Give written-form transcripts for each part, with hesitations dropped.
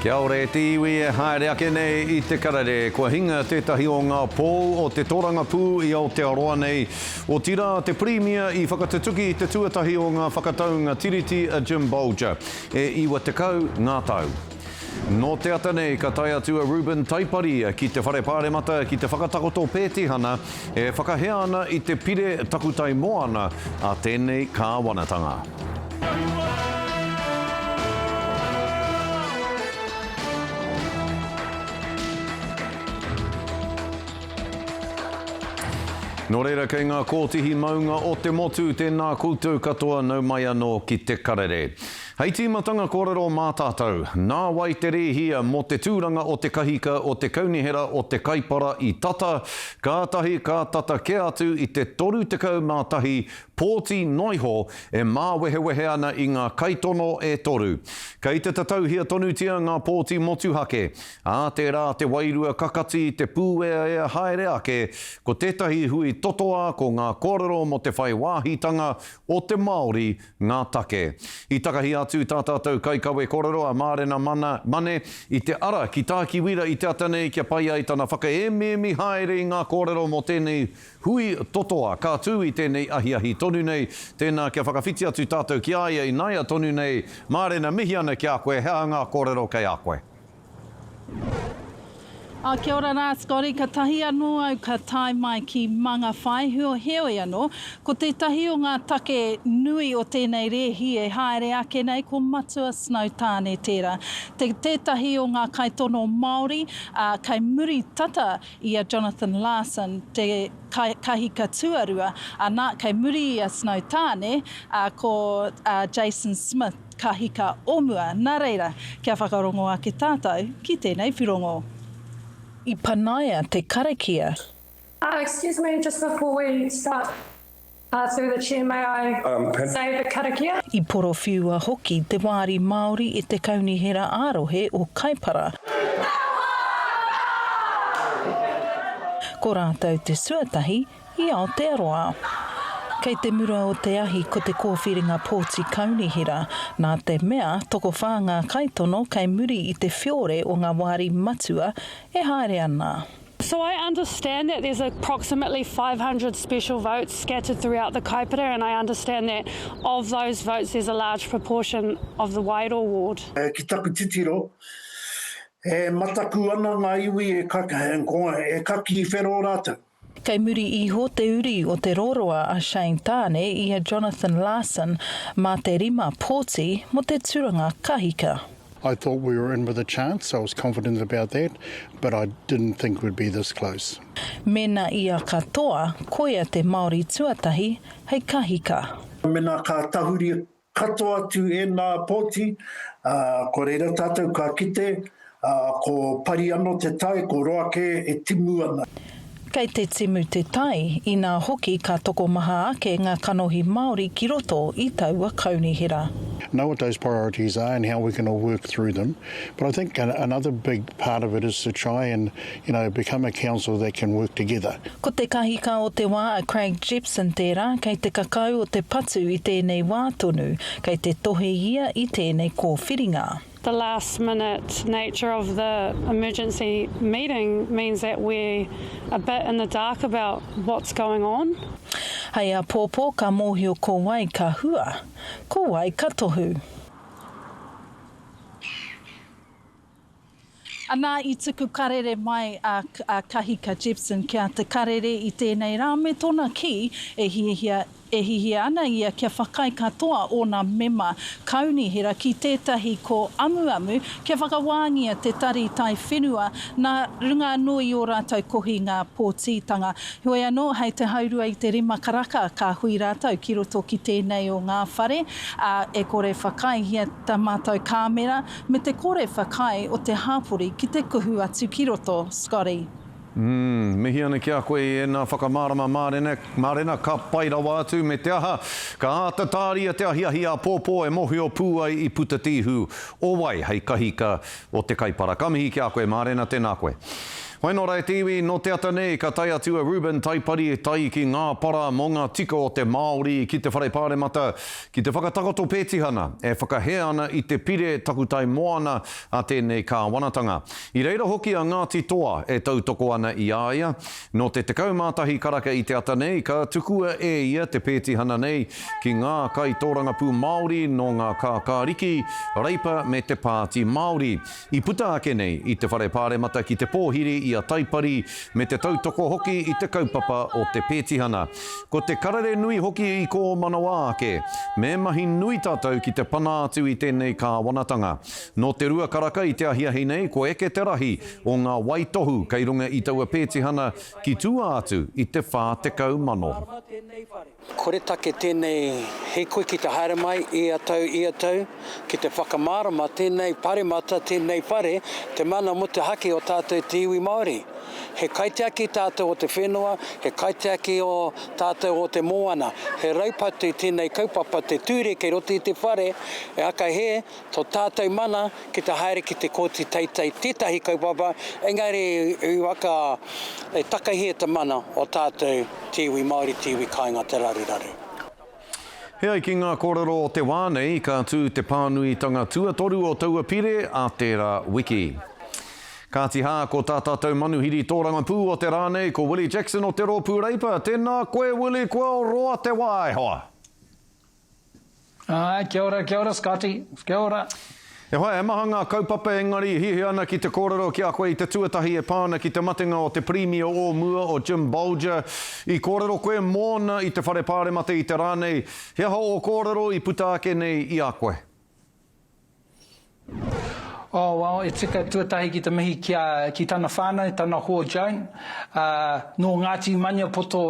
Kia ora e te iwi e haere ake nei i te karere. Kua hinga tētahi o ngā pou o te torangapū i Aotearoa nei, otirā te Pirimia i whakatutuki i te tuatahi o ngā whakataunga tiriti a Jim Bolger, e 90 ngā tau. Nō te ata nei ka tae atu a Reuben Taipari ki te Whare Pāremata ki te whakatakoto pētihana e whakahea ana i te pire takutai moana a tēnei kāwanatanga. Nō reira, kei ngā kōtihi maunga o te motu, tēnā koutou katoa, nau mai anō ki te karere. Hei tīmatanga kōrero mā tātou, nā wai te rēhia mō te tūranga o te kahika o te kaunihera o te Kaipara i tata, kātahi ka tata kē atu i te 31 Pōti noiho e māwehewehe ana i ngā kaitono e toru. Kei te tatauhia tonutia ngā pōti motuhake, ā, tērā te wairua kakati te pūeaea haere ake, ko tētahi hui totoa ko ngā kōrero mō te whai wāhitanga o te Māori ngā take. I takahi atu tā tātou kaikawe kōrero a Mārena Mana, Mane i te ara ki Tākiwira i te ata nei kia pai ai tana whakaemiemi haere i ngā kōrero mō tēnei Hui totoa, ka tū i tēnei ahiahi tonu nei. Tēnā kia whakawhiti atu tātou ki a ia inaia tonu nei. Mārena, mihi ana ki a koe, he aha ngā kōrero kei a koe? Oh, kia ora rā Scotty, katahi anō au ka tae mai ki Mangawhai, heoi anō, ko tētahi o ngā take nui o tēnei rēhi e haere ake nei ko Matua Snow Tāne tērā. Te, tētahi o ngā kaitono Māori, ā, kei muri tata i a Jonathan Larsen te kahika tuarua, ana, kei muri i a Snow Tāne, ko Jason Smith kahika o mua. Nā reira, kia whakarongo ake tātou ki tēnei whirongo. I panaia te karakia. Excuse me, just before we start. Through the chair may I say the karakia? I porowhiua hoki te wāri Māori e te Kaunihera ā-Rohe o Kaipara. Ko rātou te suatahi i Aotearoa. Kei te mura o te ahi ko te kōwhiringa pōti kaunihera, nā te mea tokowhā ngā kaitono kei muri i te whiore o ngā wāri matua e haere ana. So I understand that there's approximately 500 special votes scattered throughout the Kaipara and I understand that of those votes there's a large proportion of the Wairoa ward. Ki taku titiro, e mataku ana ngā iwi e kakī whero rātou. Kei muri iho te uri o Te Roroa a Shane Tāne i a Jonathan Larsen mā te rima pōti mō te turanga kahika. I thought we were in with a chance, I was confident about that, but I didn't think we'd be this close. Mena ia ka toa, koia te Māori tuatahi hei kahika. Mena ka tahuri katoa atu ēnā pōti, ko reira tātou ka kite, ko pari ano te tai, ko roa kē e timu ana. Kei te timu te tai, inā hoki ka tokomaha ake ngā kanohi Māori ki roto i taua kaunihera. Know what those priorities are and how we can all work through them but I think another big part of it is to try and you know become a council that can work together. Ko te kahika o te wā a Craig Jepson tērā kei te kakau o te patu i tēnei wā tonu, kei te tohe ia i tēnei kōwhiringa. The last minute nature of the emergency meeting means that we're a bit in the dark about what's going on. Hei āpōpō ka mōhio ko wai ka hua, ko wai ka tohu. Anā i tuku karere mai a Kahika Jepson ki a Te Karere i tēnei rā me tona kī e hiahia E hihia ana ia kia whakaae katoa ōna mema kaunihera ki tētahi ko amuamu kia whakawāngia te Tari Taiwhenua nā runga anō i ō rātou kohinga pōtitanga. Heoi anō, hei te haurua i te rima karaka ka hui rātou ki roto ki tēnei o ngā whare, ā, e kore whakaaehia tā mātou kāmera me te kore whakaae o te hāpori ki te kuhu atu ki roto. Scotty. Umm, mihi ana ki a koe i ēnā whakamārama mārena, mārena ka pai rawa atu, me te aha, ka āta tāria te ahiahi āpōpō e mohio pū ai i puta te ihu o wai hei kahika o te kaipara. Ka mihi ki a koe, mārena, tēnā koe. Whai nō rā e te iwi, nō te ata nei ka tae atu a Reuben Taipari tai ki ngā para mō ngā tika o te Māori ki te Whare Pāremata ki te whakatakoto pētihana e whakahē ana i te pire takutai moana a tēnei kāwanatanga. I reira hoki a Ngāti Toa e tautoko ana i a ia. Nō te 11 karaka i te ata nei ka tukua e ia te pētihana nei ki ngā kaitōrangapū Māori nō ngā kākāriki, Reipa me te Pāti Māori. I puta ake nei i te Whare Pāremata ki te pōhiri i a Taipari me te tautoko hoki i te kaupapa o te pētihana. Ko te karere nui hoki i kōmanawa ake, me mahi nui tātou ki te pana atu i tēnei kāwanatanga. Nō te rua karaka i te ahiahi nei kua eke te rahi o ngā waitohu kei runga i taua pētihana ki tua atu i te 40,000. Koretake tēnei hīkoi ki te haere mai ia tau, ia tau, ki te whakamārama tēnei paremata, tēnei whare, te mana motuhake o tātou te iwi Māori. He kaitiaki tātou o te whenua, he kaitiaki o tātou o te moana. He raupatu tēnei kaupapa te ture kei roto i te whare, e aka hē to tātou mana ki te haere ki te kōti teitei tētahi kaupapa, engari i waka e takahia te mana o tātou te iwi Māori, te iwi kāinga te raruraru. E ai ki ngā kōrero o te wā nei, ka tū te pānuitanga tuatoru o taua pire ā tērā wiki. Kāti hā, ko tā tātou manuhiri tōrangapū o te rā nei, ko Willie Jackson o te Rōpū Reipa. Tēnā koe Willie, kua roa te wā e hoa! Āe, kia ora, kia ora Scotty, kia ora. E hoa, he maha ngā kaupapa engari hiahia ana ki te kōrero ki a koe i te tuatahi e pā ana ki te matenga o te Pirimia o mua o Jim Bolger. I kōrero koe mōna i te Whare Pāremata i te rā nei, he aha ō kōrero i puta ake nei i a koe? Oh, well, e tika tuatahi ki te mihi ki a, ki tana whānau, tana hoa Joan, ā, nō Ngāti Maniapoto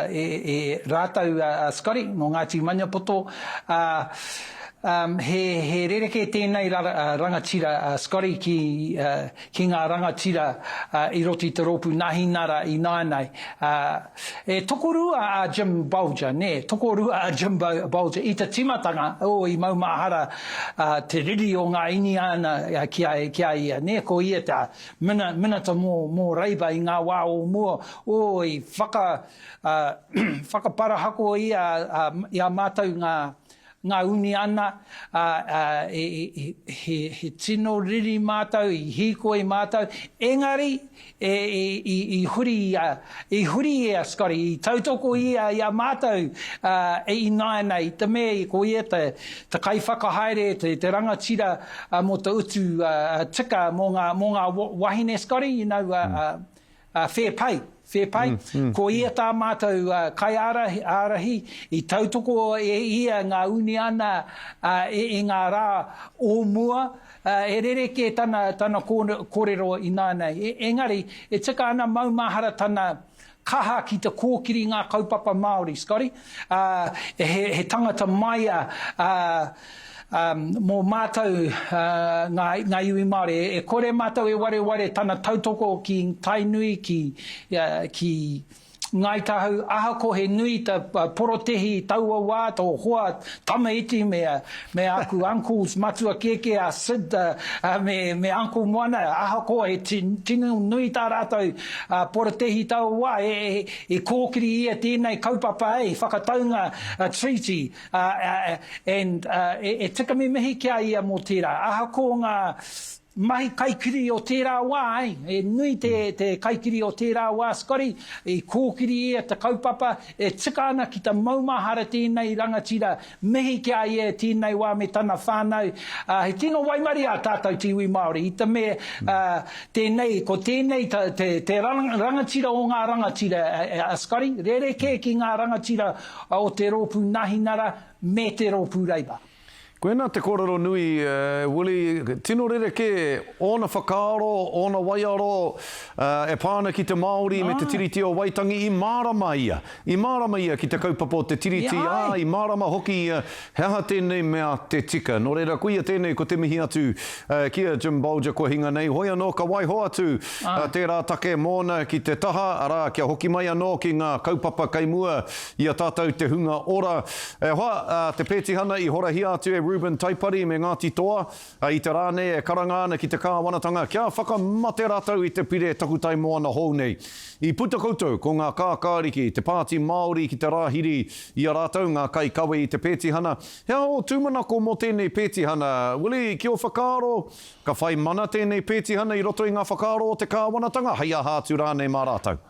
e, e, rātou a Scotty, nō Ngāti Maniapoto, ā, um, he, he rerekē tēnei ra, rangatira a Scotty ki, ki ngā rangatira i roto i te rōpū Nahinara ināianei. Ā, E tokorua a Jim Bolger, nē, tokorua a Jim Bolger i te tīmatanga, oh, i maumahara te riri o ngā Iniāna ki a, ki a ia, nē, ko ia te mina, minita mō, mō Reipa i ngā wā o mua, oh, i whaka, whakaparahako ia i a mātou ngā, ngā uniana, ā, ā, e, e, he, he tino riri mātou, i hīkoi mātou, engari, e, e, i, i huri ia, i huri ia, Scotty, i tautoko ia i a mātou, ā, e ināianei, i te mea ko ia te, te kaiwhakahaere, te, te rangatira, ā, mō te utu, ā, tika mō ngā, mō ngā wahine, Scotty, you know, ā, ā, Fair pay, fair pay. Ko ia tā mātou kaiārahi, i tautoko e ia ngā uniana i ngā rā o mua, he rerekē tana, tana kōrero ināianei. Engari, e tika ana maumahara tana kaha ki te kōkiri ngā kaupapa Māori, Scotty. He, he tangata maia, Mō mātou ngā, ngā iwi Māori, e kore mātou e wareware tana tautoko ki Tainui, ki, ki Ngāi Tahu, ahako he nui ta porotehi i taua wā, tō hoa tama iti me, me aku uncles matua kēkē a Sid me, me Uncle Moana, ahako he tino nui tā rātou porotehi i taua wā, e, e, i kōkiri ia tēnei kaupapa, e, whakataunga treaty, Ā, and, ā, e, e tika me mihi ki a ia mō tērā. Ahakoa ngā mahi kaikiri o tērā wā, eh, e nui te, te kaikiri o tērā wā, Scotty, i kōkiri ia te kaupapa, e tika ana ki te maumahara tēnei rangatira, mihi ki a ia i tēnei wā me tana whānau. Ā, he tino waimarie a tātou te iwi Māori, i te mea, ā, tēnei, ko tēnei te, te, te rangatira o ngā rangatira, a Scotty, rerekē ki ngā rangatira o te Rōpū Nahinara me te Rōpū Reipa. Koina te kōrero nui, Willie, tino rerekē ōna whakaaro, ōna waiaro e pā ana ki te Māori me te Tiriti o Waitangi. I mārama ia, i mārama ia ki te kaupapa o te Tiriti, ā, i mārama hoki ia he aha tēnei mea te tika. Nō reira, koia tēnei ko te mihi atu ki a Jim Bolger kua hinga nei. Hoi anō ka waiho atu tērā take mōna ki te taha, arā, kia hoki mai anō ki ngā kaupapa kei mua i a tātou te hunga ora. E hoa, te pētihana i horahia atu e. Reuben Taipari me Ngāti Toa, i te rā nei e karanga ana ki te kāwanatanga kia whakamate rātou i te pire takutai moana hou nei. I puta koutou ko ngā kākāriki, te Pāti Māori ki te rāhiri i a rātou ngā kaikawe i te pētihana. He aha ō tūmanako mō tēnei pētihana, Willie, ki ō whakaaro, ka whai mana tēnei pētihana i roto i ngā whakaaro o te kāwanatanga, hei aha atu rānei mā rātou?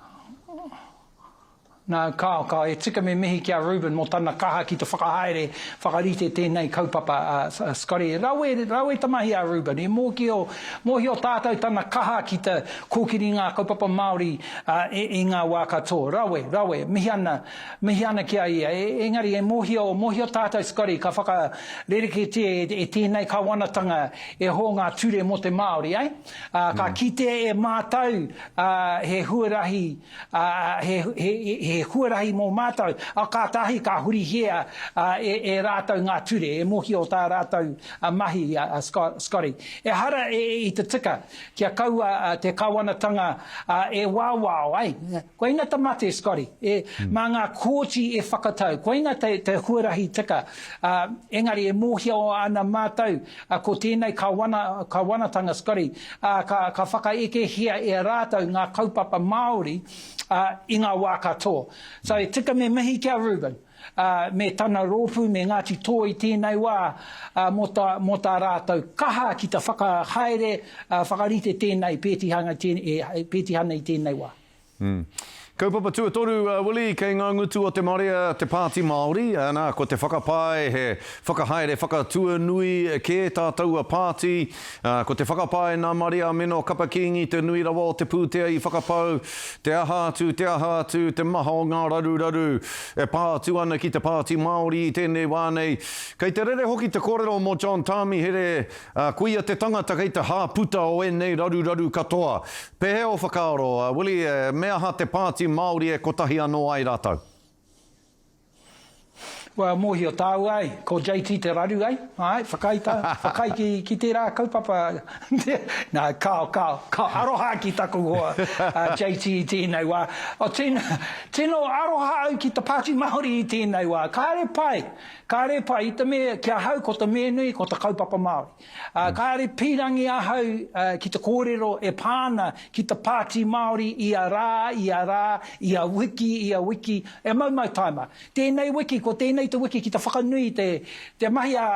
Nā, kāo, kāo, e tika me mihi ki a Reuben mō tana kaha ki te whakahaere, whakarite tēnei kaupapa, a Scotty. Rawe, rawe te mahi a Reuben. E mōkio, mōhio tātou tana kaha ki te kōkiri ngā kaupapa Māori i, i ngā wā katoa. Rawe, rawe, mihi ana, mihi ana ki a ia. E, engari e mōhio, mōhio tātou Scotty, ka whakarerekētia e, e tēnei kāwanatanga e hō ngā ture mō te Māori, eh? Ā, ka kitea e mātou, ā, he huarahi, ā, he, he, he huarahi mō mātou, ā, kātahi ka hurihia, ā, e, e rātou ngā ture, e mōhio tā rātou mahi, a, a Scotty. Ehara e, i te tika kia kaua te kāwanatanga, ā, e wāwao ai. Koina te mate, Scotty, e, mā ngā kōti e whakatau. Koina te, te huarahi tika. Ā, engari e mōhio ana mātou, Ā, ko tēnei kawana, kawanatanga, Scotty, ā, ka, ka whakaekehia e rātou ngā kaupapa Māori, ā, i ngā wā katoa. So, e tika me mihi ki a Reuben, ā, me tana rōpū, me Ngāti Toa i tēnei wā, ā, mō tā, mō tā rātou kaha ki te whakahaere, ā, whakarite tēnei pētihanga, tē, e, pētihana i tēnei wā. Kaupapa tuatoru, Willie, kei ngā ngutu o te marea te Pāti Māori, nā, ko te whakapae he whakahaere whakatuanui kē tā taua pāti, ko te whakapae nā Mariameno Kapa Kīngi te nui rawa o te pūtea i whakapau, te aha atu, te aha atu, te maha o ngā raruraru e pā atu ana ki te Pāti Māori i tēnei wā nei. Kei te rere hoki te kōrero mō John Tāmihere, Ā, koia te tangata kei te hāputa o ēnei raruraru katoa. Pēhea ō whakaaro, Willie, me aha te Pāti Māori e kotahi anō ai rātou? Kua mōhio tāua ai, ko JT te raru ai, āe, whakaae tā, whakaae ki, ki tērā kaupapa, nā, kāo, kāo, kāo, aroha ki taku hoa, a JT i tēnei wā. O, tino, tino aroha au ki te Pāti Māori i tēnei wā, kāre pai, Kāre pai i te mea, ki ahau ko te mea nui ko te kaupapa Māori. Kāre pīrangi ahau ki te kōrero e pā ana ki te Pāti Māori ia rā, ia rā, ia wiki, ia wiki, e maumau taima. Tēnei wiki, ko tēnei te wiki ki te whakanui i te, te mahi a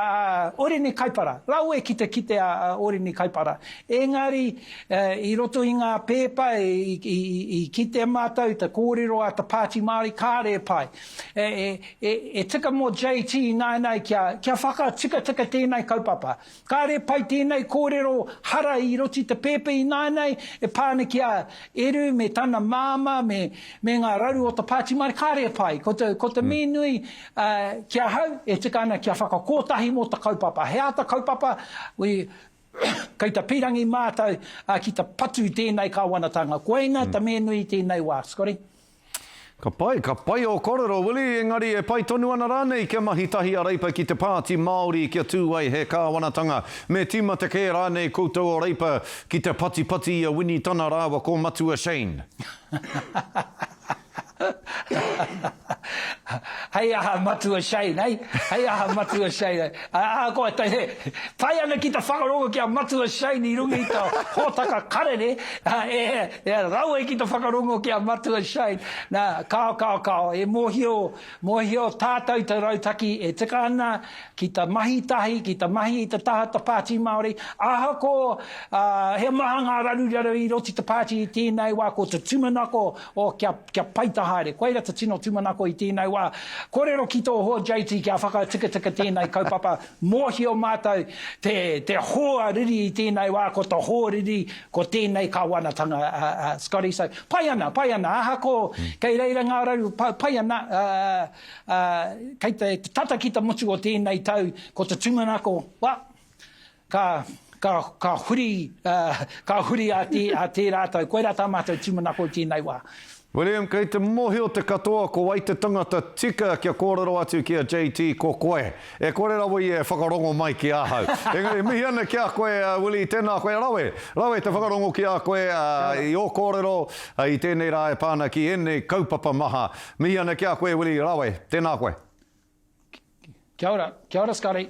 Orene Kaipara. Rawe ki te kite a Orene Kaipara. Engari, i roto i ngā pēpa i kite mātou te kōrero a te Pāti Māori, kāre e pai. E, e, e tika mō JT ināianei kia, kia whakatikatika tēnei kaupapa. Kāre pai tēnei kōrero hara i roto i te pēpi ināianei e pā ana ki a Eru me tana māmā me, me ngā raru o te Pāti Māori, kāre e pai. Ko te, ko te mea nui uh, ki ahau e tika ana kia whakakōtahi mō te kaupapa. He āta kaupapa, we, kei te pīrangi mātou uh, ki te patu i tēnei kāwanatanga. Koina te mea nui i tēnei wā, Scotty. Ka pai, ka pai ō korero, Willie, engari e pai tonu ana rānei kia mahi tahi a Reipa ki te Pāti Māori kia tū ai he kāwanatanga? Me tīmata kē rānei koutou o Reipa ki te patipati i a Winitana rāua ko Matua Shane? Hei aha Matua Shane, hei? Hei aha Matua Shane. Ahakoa te he, pai ana ki te whakarongo ki a Matua Shane i runga i te hōtaka karere, e, e rawe ki te whakarongo ki a Matua Shane. Nā, kao, kao, kao, e mōhio, mōhio tātou te rautaki e tika ana ki te mahi tahi, ki te mahi i te taha te Pāti Māori, ahako, ā, he maha ngā raruraru i roto i te pāti i tēnei wā, ko te tūmanako o kia Kia pai ta haere. Koira te tino tumanako i tēnei wā. Korero ki tō hoa JT kia whakatikatika tēnei kaupapa. Mōhio mātou te, te hoa riri i tēnei wā, ko te hoa riri ko tēnei kawanatanga, a, a, Scotty. So, pai ana, pai ana. Ahako kei reira ngā raru, pa, pai ana, a, a, kei te tata ki te motu o tēnei tau, ko te tumanako, wa, Ka, ka, ka huri, ka huri a, tē, a tērā tau. Koirā tā mātou tūmanako i tēnei wā. William, kei te mohio te katoa ko wai te tangata tika kia kōrero atu ki a JT ko koe. E kore rawa ia e whakarongo mai ki ahau. Engari mihi ana ki a koe Willie, tēnā koe, rawe, rawe te whakarongo ki a koe i ō kōrero i tēnei rā e pā ana ki ēnei kaupapa maha. Mihi ana ki a koe Willie, rawe, tēnā koe. Kia ora, kia ora Scotty.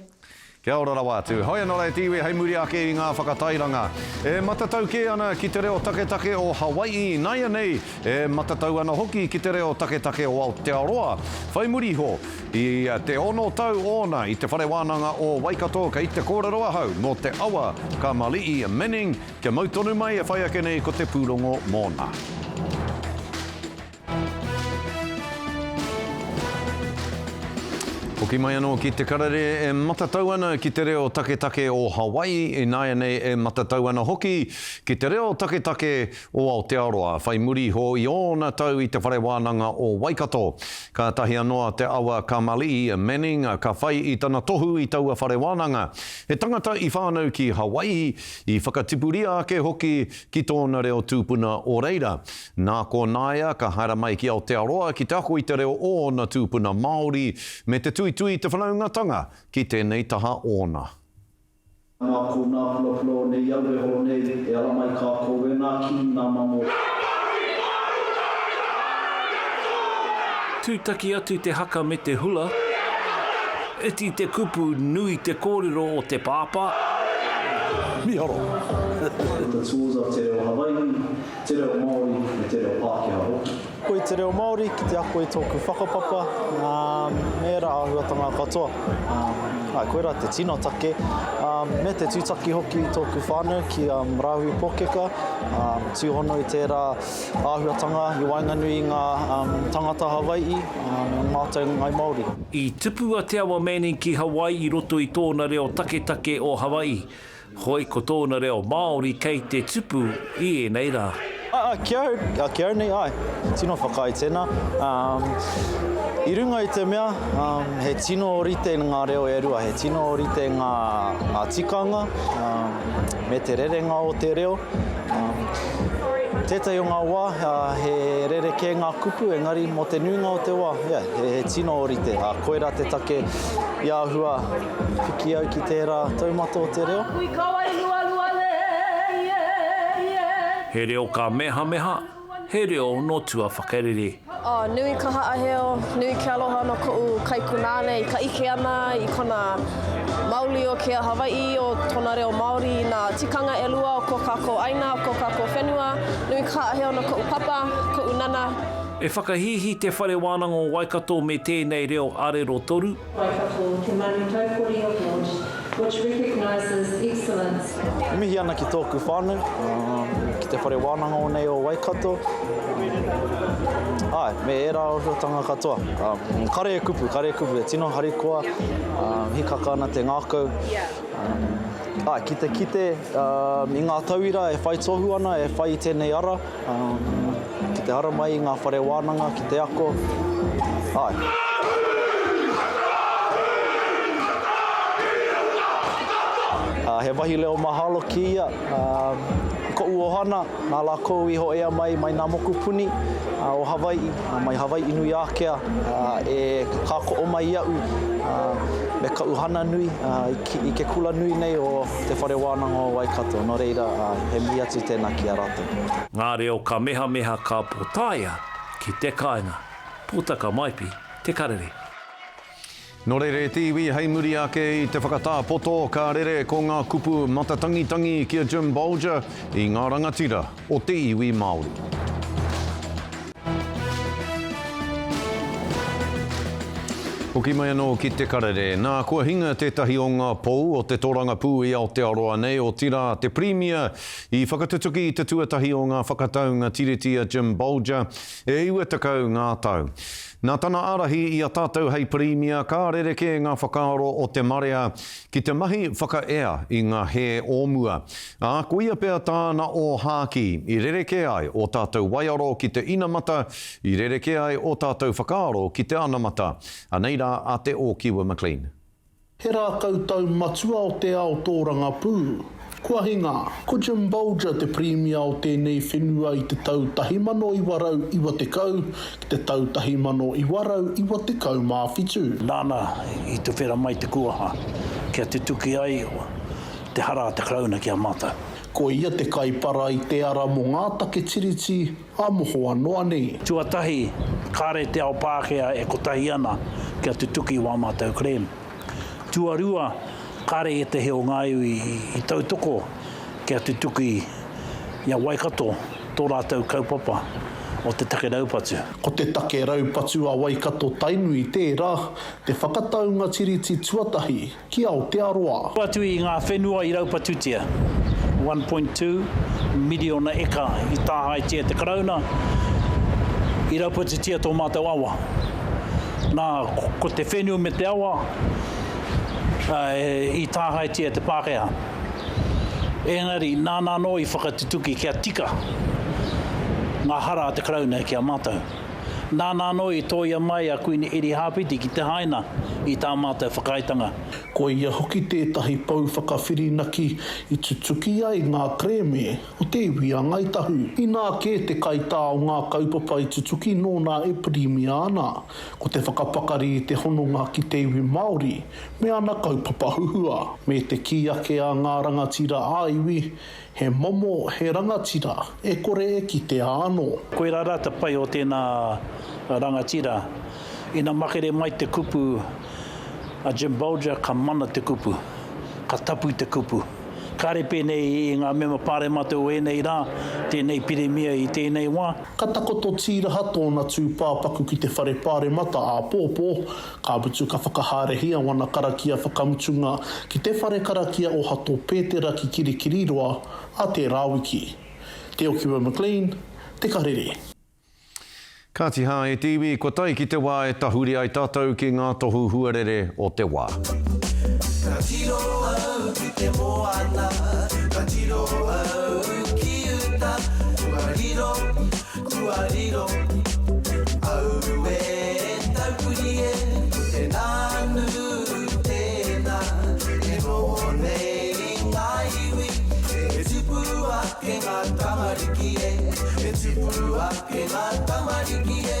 Kia ora rawa atu. Hoi anō rā e te iwi hei muri ake i ngā whakatairanga. E matatau kē ana ki te reo taketake o Hawai'i nāianei, e matatau ana hoki ki te reo taketake o Aotearoa. Whai muri iho i te ono tau ōna i Te Whare Wānanga o Waikato kei te kōrero ahau mō te awa Kamali'i Manning kia mau tonu mai e whai ake nei ko te pūrongo mōna. Hoki mai anō ki te karere e matatau ana ki te reo taketake o Hawaii, ināianei e matatau ana hoki ki te reo taketake o Aotearoa, whai muri iho i ōna tau i Te Whare Wānanga o Waikato. Kātahi anō a Te Awa Kamali'i Manning ka whai i tana tohu i taua whare wānanga. He tangata i whānau ki Hawaii, i whakatipuria ake hoki ki tōna reo tūpuna o reira. Nā Kōnaia ka haere mai ki Aotearoa ki te ako i te reo o ōna tūpuna Māori me te tuitui i te whanaungatanga ki tēnei taha ōna. Nā ko nā pulapula o nei au e holo nei, e ala mai kākou e nā kī, nā mamo. Tūtaki atu te haka me te hula. Iti te kupu, nui te kōrero o te pāpā. Miharo! The tools of te reo Hawai'i, te reo Māori me te reo Pākehā hoki. Ako i te reo Māori ki te ako i tōku whakapapa, me ērā āhuatanga katoa. Āe, koirā te tino take. Me te tūtaki hoki i tōku whānau ki Rāhui Pōkeka, tūhono i tērā āhuatanga i waenganui i ngā tangata Hawai'i, me mātou Ngai Māori. I tupu a Te Awa Manning ki Hawaii i roto i tōna reo taketake o Hawaii. Hoi ko tōna reo Māori kei te tupu i ēnei rā. Ā, ki au, ki au nei, āe, tino whakaae tēnā. I runga i te mea, he tino rite ngā reo e rua, he tino rite ngā, ngā tikanga, me te rerenga o te reo. Tētahi o ngā wā, he rerekē ngā kupu, engari mō te nuinga o te wā, yeah, he, he tino rite. Ā, koirā te take i āhua Piki au ki tērā taumata o te reo. He reo ka mehameha, he reo nō tua whakarere. Oh, nui ka haʻaheo, nui ke aloha no koʻu kaikunāne i ka ʻike ʻana i kona mauli o ke Hawaiʻi, o kona reo Māori i nā tikanga ʻelua o ko kākou ʻāina, o ko kākou whenua. Nui ka haʻaheo no koʻu papa, koʻu nana. E whakahīhī Te Whare Wānanga o Waikato me tēnei reo arero toru. Waikato, Te Manu Taupori Award, which recognises excellence. E mihi ana ki tōku whānau, ki te whare wānanga o nei o Waikato, āe, me ērā āhuatanga katoa. Kare e kupu, kare e kupu, e tino harikoa, hikaka ana te ngākau. Āe, ki te kite i ngā tauira e whai tohu ana, e whai i tēnei ara, Ki te haramai i ngā whare wānanga, ki te ako, āe. He wahi leo mahalo kēia i koʻu ʻohana, na lākou i hōʻea mai mai nā mokupuni o Hawaiʻi, mai Hawaiʻi nui ākea e kākoʻo mai iaʻu me kaʻu hana nui i ke kula nui nei o Te Whare Wānanga o Waikato, nō reira, he mihi atu tēnā ki a rātou. Ngā reo ka mehameha ka potaia ki te kāinga. Potaka Maipi, Te Karere. Nō reira e te iwi, hei muri ake i te whakatā poto, ka rere ko ngā kupu matatangitangi ki a Jim Bolger i ngā rangatira o te iwi Māori. Hoki mai anō ki te karere. Nā, kua hinga tētahi o ngā pou o te torangapū i Aotearoa nei, otirā te Pirimia i whakatutuki i te tuatahi o ngā whakataunga tiriti a Jim Bolger, e 90 ngā tau. Nā tana ārahi i a tātou hei Pirimia ka rerekē ngā whakaaro o te marea ki te mahi whakaea i ngā hē o mua. Ā, koia pea tāna ōhākī i rerekē ai ō tātou waiaro ki te inamata, i rerekē ai ō tātou whakaaro ki te anamata. Anei rā a Te Ōkiwa McLean. He rākau taumatua o te ao tōrangapū. Kua hinga. Ko Jim Bolger te Pirimia o tēnei whenua i te tau 1990 ki te tau 1997. Nāna i tuwhera mai te kuaha kia tutuki ai te hara a te Karauna ki a mātou. Ko ia te kaipara i te ara mō ngā take Tiriti a mohoa noa nei. Tuatahi, kāre te ao Pākehā e kotahi ana kia tutuki wā mātou kerēme. Tuarua, Kāre ētehi o ngā iwi i tautoko kia tutuki i a Waikato tō rātou kaupapa o te take raupatu. Ko te take raupatu a Waikato-Tainui tērā, te whakataunga tiriti tuatahi ki Aotearoa. Atu i ngā whenua i raupatutia, 1.2 miriona eka i tāhaetia e te Karauna, i raupatutia tō mātou awa. Nā, ko te whenua me te awa i tāhaetia e te Pākehā. Engari, nāna anō i whakatutuki kia tika ngā hara a te Karauna ki a mātou. Nāna anō i tōia mai a Kuini Erihāpeti ki te haina i tā mātou whakaaetanga. Ko ia hoki tētahi pou whakawhirinaki i tutuki ai ngā kerēme o te iwi a Ngāi Tahu. Inā kē te kaitā o ngā kaupapa i tutuki nōna e Pirimia ana, ko te whakapakari i te hononga ki te iwi Māori me ana kaupapa huhua, me te kī ake a ngā rangatira ā-iwi, He momo, he rangatira, e kore e kitea anō. Koirā rā te pai o tēnā rangatira. Ina makere mai te kupu a Jim Bolger ka mana te kupu, ka tapu te kupu. Kāre pēnei i ngā mema pāremata o ēnei rā, tēnei Pirimia i tēnei wā. Ka takoto tīraha tōna tūpāpaku ki te whare pāremata āpōpō, Ka mutu ka whakahaerehia wana karakia whakamutunga ki te whare karakia o Hato Petera ki Kirikiriroa a tērā wiki. Te Okiwa McLean, Te Karere. Kāti hā e te iwi, kua tae ki te wā e tahuri ai tātou ki ngā tohu huarere o te wā. Ka tiro au ki te moana, ka tiro au ki uta, kua riro, kua riro, aue taupuri e, ko te nānu tēnā, e noho nei ngā iwi, e tupu ake ngā tamariki e, e tupu ake ngā tamariki e,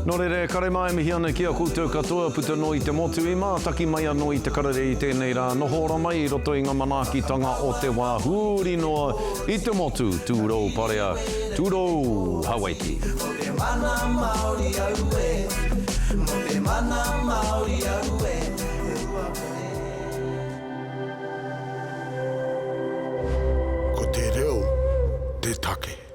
Nō reira, e kare mā e mihi ana ki a koutou katoa puta noa i te motu i mātaki mai anō i te karere i tēnei rā. Noho ora mai i roto i ngā manaakitanga o te wā huri noa i te motu, tūrou parea, tūrou Hawaiki. Mō te mana Māori auē, mō te mana Māori auē, e hua e. Ko te reo te take.